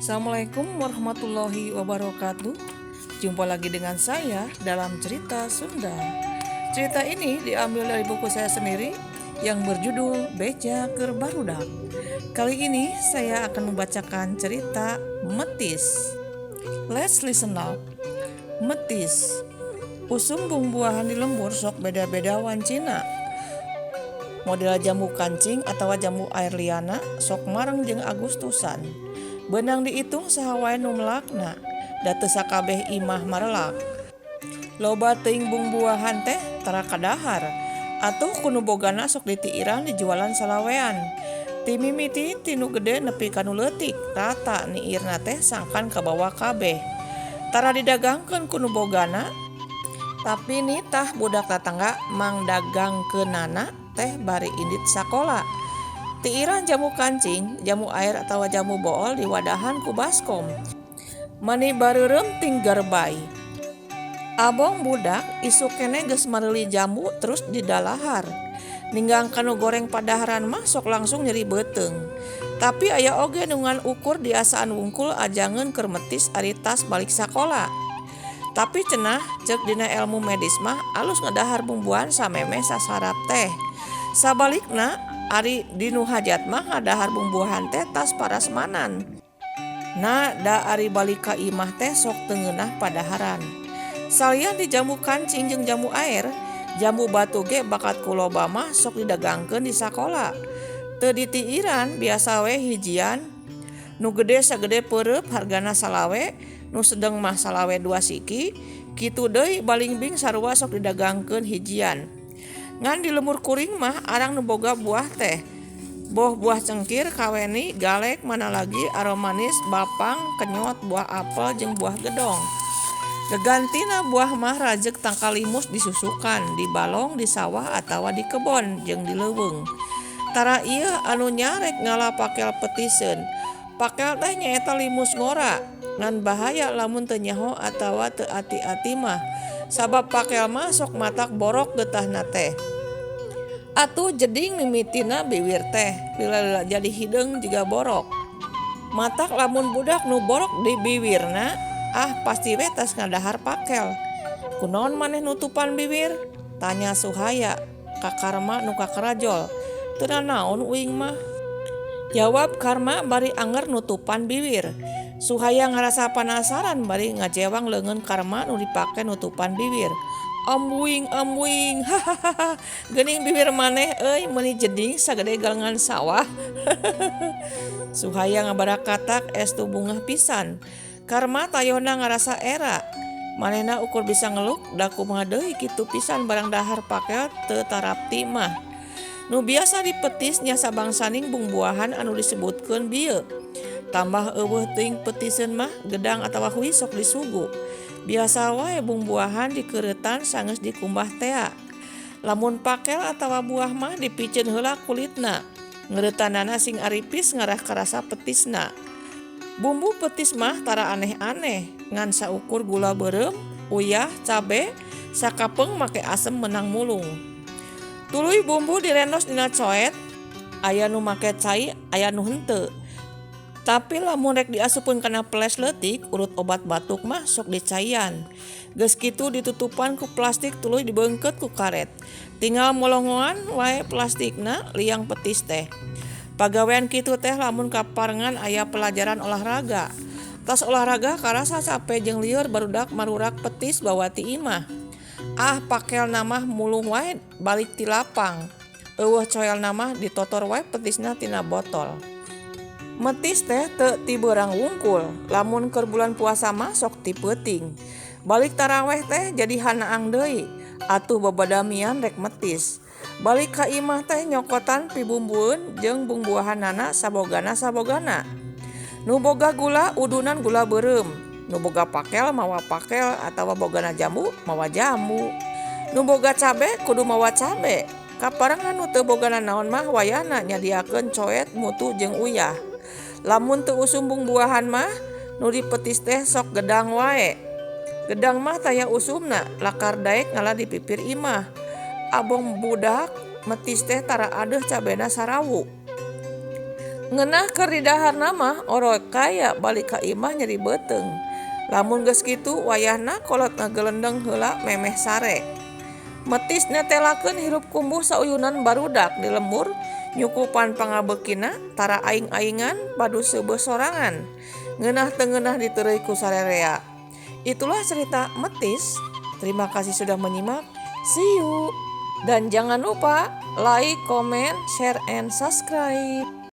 Assalamualaikum warahmatullahi wabarakatuh. Jumpa lagi dengan saya dalam cerita Sunda. Cerita ini diambil dari buku saya sendiri yang berjudul Beja Keur Barudak. Kali ini saya akan membacakan cerita Metis. Let's listen up. Metis. Usum bungbuahan di lembur sok beda-beda wancina. Model jambu kancing atawa jambu air liana sok mareng jeung Agustusan. Beunang diitung saha wae nu melakna, da teu sakabeh imah marelak. Loba teuing bungbuahan teh tara kadahar, atuh ku nu bogana sok ditiiran dijualan salawean. Ti mimiti ti nu gede nepi ka nu leutik, rata niirna teh sangkan kabawa kabeh. Tara didagangkeun ku nu bogana, tapi nitah budak tatangga mangdagangkeunana teh bari indit sakola. Tiiran jamu kancing, jamu air atawa jamu bool diwadahan ku baskom. Mani bareureum ting garbay. Abong budak isuk keneh geus mareuli jambu terus didalahar. Ninggang ka nu goreng padaharan mah sok langsung nyeri beuteung. Tapi aya oge nu ngan ukur diasaan wungkul ajangeun keur metis ari tas balik sakola. Tapi cenah ceuk dina elmu medis mah alus ngadahar bumbuan samemeh sasarap teh. Sabalikna ari dinu hajat mah ngadahar bumbuahan teh tas parasmanan. Na da ari balik ka imah teh sok teu ngeunah padaharan. Salian di jambu kancing jeung jambu air, jambu batu ge bakat ku loba mah sok didagangkeun di sakola. Teu ditiiran biasa we hijian. Nu gede sagede peureup hargana salawe, nu sedeng mah salawe dua siki, kitu deui balingbing sarua sok didagangkeun hijian. Ngan di lembur kuring mah arang nu boga buah teh. Boh buah cengkir, kaweni, galek, mana lagi aromanis, bapang, kenyot, buah apel jeung buah gedong. Gegantina buah mah rajeg tangkal limus disusukan, di balong, di sawah atawa di kebon jeung di leuweung. Tara ieu anu nyarek ngala pakel petiseun. Pakel teh nyaeta limus ngora, ngan bahaya lamun teu nyaho atawa teu ati-ati mah. Sabab pakel mah sok matak borok getahna teh. Atuh jeding mimitina biwir teh, lila-lila jadi hideung jiga borok. Matak lamun budak nu borok di biwirna, ah pasti we tas ngadahar pakel. Kunaon maneh nutupan biwir? Tanya Suhaya ka Karma nu kakarajol. Teu nanaon uing mah. Jawab Karma bari anger nutupan biwir. Suhaya ngarasa panasaran bari ngajewang leungeun Karma nu dipake nutupan biwir. Ambuing ambuing hahaha geuning biwir maneh euy meuni jeding sagede galengan sawah. Suhaya ngabarakatak estu bungah pisan. Karma tayohna ngarasa era. Manehna ukur bisa ngeluk da kumaha deui kitu pisan barang dahar pakel teu tarapti mah. Nu biasa dipetis nya sabangsaning bungbuahan anu disebutkeun bieu. Tambah eueuh teuing petiseun mah gedang atawa hui sok disugu. Biasa wae bungbuahan dikeureutan sanggeus dikumbah tea. Lamun pakel atawa buah mah dipiceun heula kulitna. Ngeureutanana sing aripis ngarah karasa petisna. Bumbu petis mah tara aneh-aneh, ngan saukur gula beureum, uyah, cabe, sakapeung make asem meunang mulung. Tuluy bumbu direndos dina coet, aya nu make cai, aya nu henteu. Tapi lamun rek diasupkeun kana peles leutik urut obat batuk mah sok dicaian. Geus kitu ditutupan ku plastik tuluy dibeungkeut ku karet. Tinggal molongoan wae plastikna liang petis teh. Pagawean kitu teh lamun kaparengan aya pelajaran olahraga. Tas olahraga karasa cape jeung lieur barudak marurak petis bawa ti imah. Ah pakelna mah mulung wae balik ti lapang. Eueuh coelna mah ditotor wae petisna tina botol. Metis teh teu ti beurang wungkul, lamun keur bulan puasa mah sok ti peuting. Balik taraweh teh jadi hanaang deui, atuh babadamian rek metis. Balik ka imah teh nyokotan pibumbueun jeung bungbuahanana sabogana-sabogana. Nu boga gula udunan gula beureum, nu boga pakel mawa pakel atawa bogana jambu mawa jambu. Nu boga cabe kudu mawa cabe. Kaparengan nu teu bogana naon mah wayahna nyadiakeun coet, mutu jeung uyah. Lamun teu usum bungbuahan mah nu dipetis teh sok gedang wae. Gedang mah taya usumna, lakar daek ngala di pipir imah. Abong budak metis teh tara adeuh cabena sarawu. Ngeunah keur didaharna mah orokaya balik ka imah nyeri beuteung. Lamun geus kitu wayahna kolot ngagelendeng heula memeh sare. Metis netelakeun hirup kumbuh sauyunan barudak di lembur nyukupan pangabeukina tara aing-aingan padu seubeuh sorangan. Ngeunah teu ngeunah diteureuy ku sarerea. Itulah cerita Metis. Terima kasih sudah menyimak. See you. Dan jangan lupa like, comment, share, and subscribe.